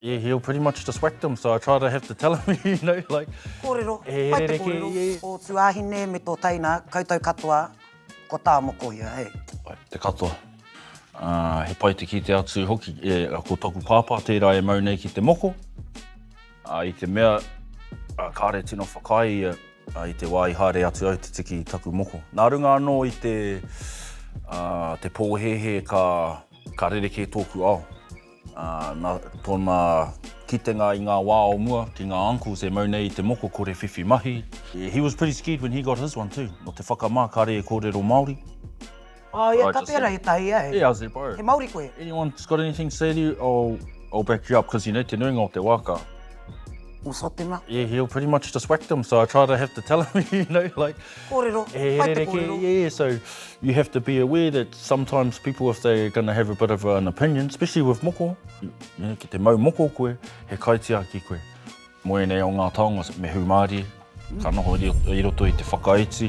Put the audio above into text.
Yeah, he'll pretty much just whack them, so I try to have to tell him, you know, like... Kōrero, pai te kōrero, ō tuāhine me tō teina, koutou katoa, ko tā moko ia, e. Pai, te katoa. Uh, he pai te kite atu hoki, e, ko toku pāpā tērā e mau nei ki te moko. Uh, I te mea, uh, kāre tino whakaae ia uh, i te wā i haere atu au te tiki i taku moko. Nā runga anō i te, uh, te pōhēhē ka, ka rerekē tōku ao. Ā, nā tōna kitenga i ngā wā o mua ki ngā uncles e mau nei i te moko kore whiwhi mahi. He was pretty scared when he got his one too, nō te whakamā kāre e kōrero Māori. Oh yeah, ka pērā ētahi, eh? Yeah, I was like, bro. He Māori koe? Anyone's got anything to say to you, I'll, I'll back you up, because you know, te nuinga o te wā ka. Osotema. Yeah, he'll pretty much just whack them, so I try to have to tell him, you know, like. Kōrero, pai te kōrero. Yeah, so you have to be aware that sometimes people, if they're going to have a bit of an opinion, especially with moko, you know, ki te mau moko koe, he kaitiaki koe. Mō ēnei o ngā taonga, me hūmārie, ka noho i roto i te whakaiti.